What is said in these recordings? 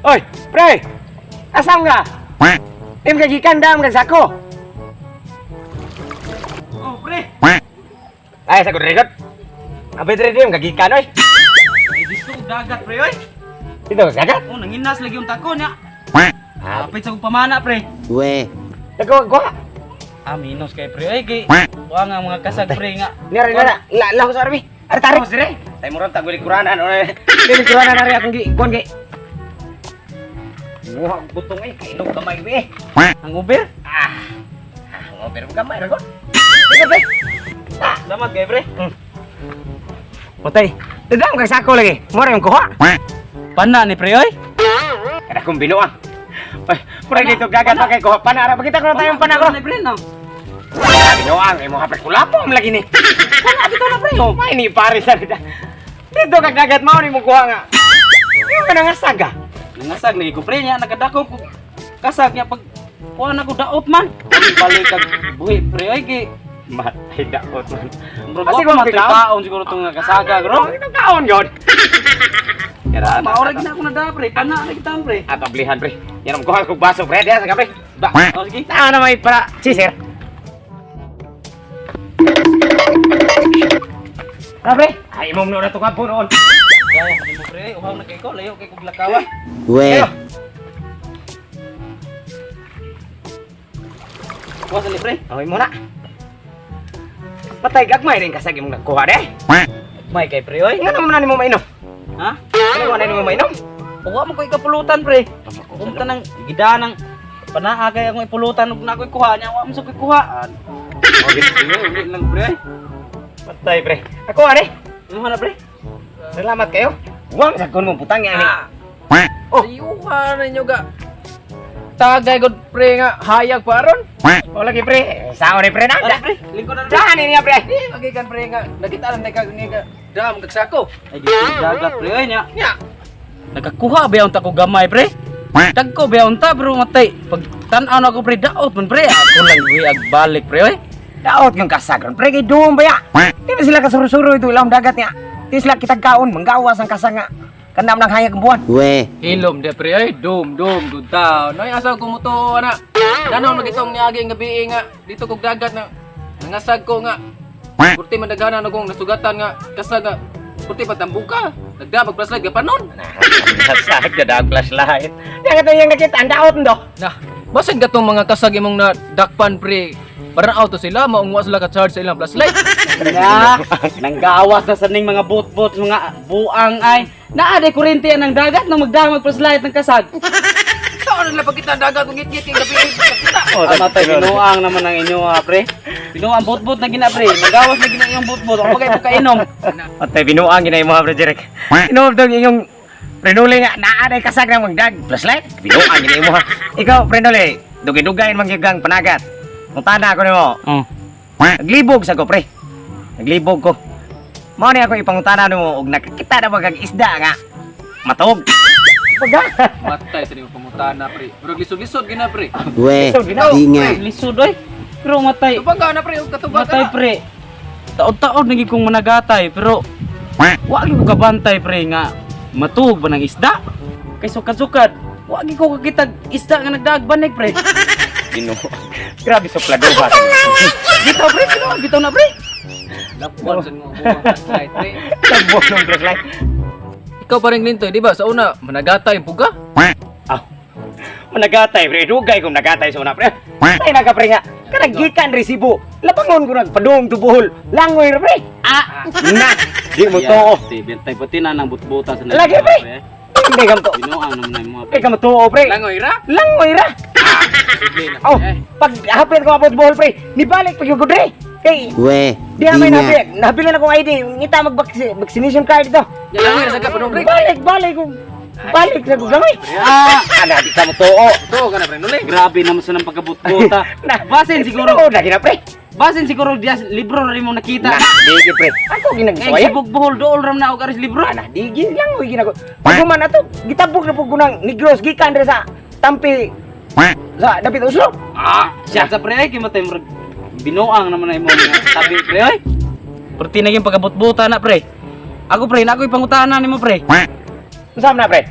Oy, pre! Asam ka? Im ka gikan dam kag sako. Oh, pre. Ay, sa record. Abay dre dim ka gikan oy. Ay, dito og dagat, pre, oy. Dito ka dagat. Oh, nanginas lagi yung tako niya. Apit sa kong pamana, pre. We. Nagkuha kuha. Ah, minus kay pre, oy. Kay, kuha nga mga kasag, pre, nga. Nira nira. La la sa arbi. Ari tarik dire. Tay murang taguli kuranan oy. Dili kuranan ari akong gi kuan kay. Muha butong eh kainom kamay we. Ang uber. Ah. Ah, ngober mo kamay ra ko. Dito pre. Ah, Salamat kay pre. Patay. Dadam kag sako lagi. Mura yung kuha. Pana ni pre, oy. Kada kong binuang. Ay, pura dito gagat pa kay kuha pana ra. Pakita ko na tayong pana ko. Ni pre, no. Binuang imo hapit kulapo am lagi ni. Pana dito na pre. Oh, may ni pare sa dito. Dito kag dagat mao ni mo kuha nga. Yung ka nga saga. Nangasag lagi ko pre niya, nakadako ko. Kasag niya pag kuha na ko daot man. Balik kag buhi pre, oy kay. Matay daot man. Murag Kasi wa kung pa matoy pikaon? kaon siguro tong nga kasaga, bro. Ito kaon yun. Kaya Maura gina ako na da pre, pana na kita pre. At ablihan pre. Yan ang kuha kog baso pre. Diya sa ka pre. Ba, oh, sige. Naa na may para cheeser. Na pre. Ay imong na to nga noon. Gaya ka mo pre, uhaw na kay ko, layo kay kog lakawa. We. Ayo. Kuha sa ni pre. Away mo na. Patay gagmay rin kasag imong nagkuha de. May kay pre oy. Nga naman na nimo mainom. Ha? Nga naman na nimo mainom. Uwa mo ko ikapulutan pre. Kung tanang gidanang panaa kay akong ipulutan ug na ako'y kuha niya, wa mo sa ko'y kuha. Okay, uli lang pre. oy. Patay pre. Ako are. Imuha na pre. Salamat kayo. Wang sa kon mo putang ani. Oh. Ayuha na inyo ga. Tagay god pre nga hayag pa aron. O lagi pre. Sao ni pre na. Ara pre, lingkod na pre. Daan ni niya pre. Di magikan pre nga nakita na kag ni ga dam kag sako. Ay dito dagat pre oy nya. Nya. Nakakuha ba unta ko gamay pre? Dagko ba unta pero matay. Pag tan-aw na ako pre daot man pre. Ako lang buhi ag balik pre oy. Daot yung kasagron pre kay duom ba ya. Di ba sila kasuro-suro ito ilawom dagat niya. Di sila kitag kaon manggawas ang kasag nga. Kanam ng hayag ang buwan. We. Hilom de pre ay dum dum dum taw. Noy asa ko mo to ana. Danaw na gitong niagi nga gabi nga dito kog dagat na nangasag ko nga. Kurti mandagana na kong nasugatan nga kasag nga. Kurti patambuka. Nagdabag flashlight gapanon. Kasag ka dag flashlight. Yang ito yung nakita ang daot ndo. Nah, basin gatong mga kasag imong na dakpan pre. Parang auto sila, maungwa sila ka-charge sa ilang flashlight. Na, nanggawas na sa ning mga bot-bot, mga buang ay. Naa de kurente ang dagat nang magdamag flashlight ng kasag. Saan nila pagkita ang dagat kung ngit-ngit kay gabi kita. Oh, matay binuang naman ang inyo ha, pre. Binuang bot-bot na gina pre. Nanggawas na gina yung bot-bot. Ako kay pagkainom. Patay binuang ginay mo pre Jeric. Inom dog inyong Prenuli nga naa day kasag ng magdag flashlight. Binuang ginay mo ha. Ikaw Prenuli, dugay-dugayin man gyud kang panagat. Mutana ko nimo. Oh. Naglibog sa ko pre. Naglibog ko. Mao ni ako ipangutana nimo og nakakita na ba kag isda nga matog. Pagka. Matay sa nimo pangutana pre. Pero lisod-lisod gina pre. We. Lisod, ginaw. Dinga. Lisod oy. Pero matay. Tubag ka na pre, ug katubag Matay ka. pre. Taod-taod nagi kong managatay pero wa gyud ko kabantay pre nga matuog ba ng isda? Kay sukad-sukad. Wa gyud ko kakitag isda nga nagdaagbanig pre. Ginoo. Grabe supladuha. Bitaw pre, bitaw, bitaw na pre. Lapuan sa nimo buang flashlight pre. Tagbo ng flashlight. Ikaw pa rin Lintoy, di ba? Sa una, managata yung puga. Ah. Managatay pre, dugay kong nagatay sa una pre. Tay naka pre nga. Kanang gikan resibo. Labangon ko nagpadung tubuhol. Langoy ra pre. Ah. Na, di mo tuo. Bintay pati na nang butbuta sa Lagi pre. Hindi ka mo Binuang naman na yung mga Hindi ka mo tuo pre. Langoy ra. Langoy ra. Sige na. Oh, pag hapit ko abot buhol pre, nibalik pag yung pre. Kay We. di may Dinga. nabili, nabili na kong ID. Ngita mag vaccination card dito. Nya langoy ra sa ka padung pre. Balik, balik ko. Balik sa gamay. Ah, Ana di ka mo tuo. Tuo ka na pre, nuli. grabe naman sa nang pagkabutbuta. Na, Basin siguro. Oh, lagi na pre. Basin siguro diya libro na rin mo nakita. Nah, digi pre. Ako Kay ginagsuwaya. sibog buhol dool ram na og aris libro. Ana, digi lang oy ginago. Pag na to, gitabok na pug kunang Negros gikan diri sa Tampi sa dapit Oslo. Ah, siya sa pre ay kay matay murag binuang naman na imo nga tabi pre oy. Perti na yung pagabot-buta na pre. Ako pre, na ako'y pangutana nimo pre. Unsa man na pre?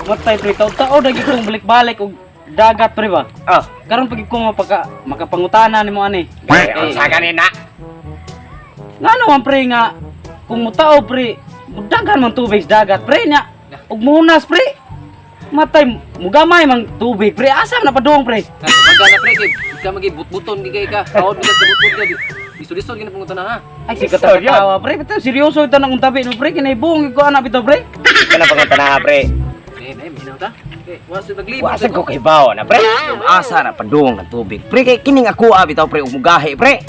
Matay pre, taud-taod lagi kong balik-balik og dagat pre ba. Oh. Karon pag ko mapaka makapangutana nimo ani. Eh, unsa gani na? Ngano man pre nga kung mutao pre, mudagan man tubig sa dagat pre nya. Ug muhunas pre. Matay mugamay man tubig pre. Asa man napadung pre? Baga na pre kay ka magi butbuton gid kay ka. Taod mi ka sa butbut ka. Isod-isod gid na pangutan na ha. Ay sige tawa pre, bitaw seryoso ito nang untabi no pre, kinaibong ko ana bitaw pre. Kana pangutana pre. Eh, eh, minaw ta. Eh, wa sa paglibot. Wa sa ko kay bawo na pre. Asa na padung ng tubig. Pre kay kining ako bitaw pre ug mugahi pre.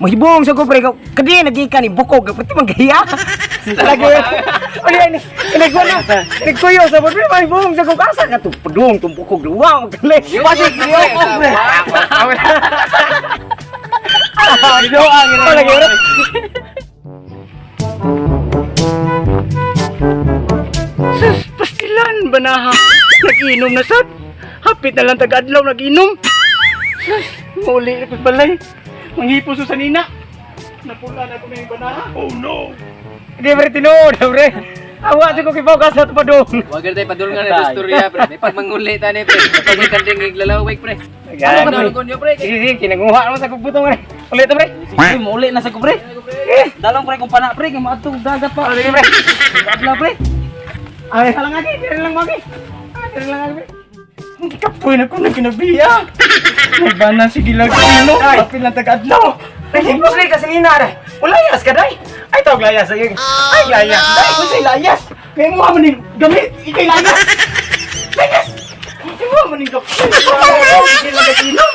Mahibong sa ko pre kadi nagikan ni bukog pre ti manggahiya. Lagi. Ano ni? Inagwa na. Nagkuyo sa pre mahibong sa ko asa ka to padung tong bukog wa magkali. Pasig oh pre. Binuang ina lagi pre. Sus, pastilan ba na ha? Nag-inom na sad. Hapit na lang taga-adlaw nag-inom. Sus, muli na ko'y balay. Manghipo sa sanina. Napula na ko na yung banaha. Oh no! Di pre tinuod pre. Awa sa ko kay bawo asa to padung. Wa gid tay padulngan na istorya pre. May pagmanguli ta ni pre. Pag kanding glalawig pre. Ano Ano ko niyo pre? Sige, sige, kinanguha naman sa kubutong pre. Ulit pre. Sige, muli na sa ko pre. Dalong pre kung pana pre, kay maadto og dagat pa. Sige pre. Adlaw pre. Ay, halang agi, diri lang magi. Ah, diri lang agi. pre. Hindi ka po na ko na kinabiya. May bana sige lang kilo. Hapit lang taga-adlaw. Nahipos na ka sa nina day. Ulayas ka day. Ay tawag layas ay. Ay layas. Ay, kung sa'y layas. Kaya mo man yung gamit. Ika'y layas. Layas! Kaya mo man yung gamit. Sige lang kilo.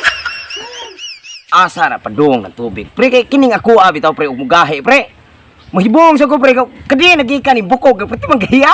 Asa na padung ng tubig. Pre kay kining ako bitaw pre ug mugahi pre. Mahibong sa ko pre kadi nagikan ni bukog pre ti manggahiya.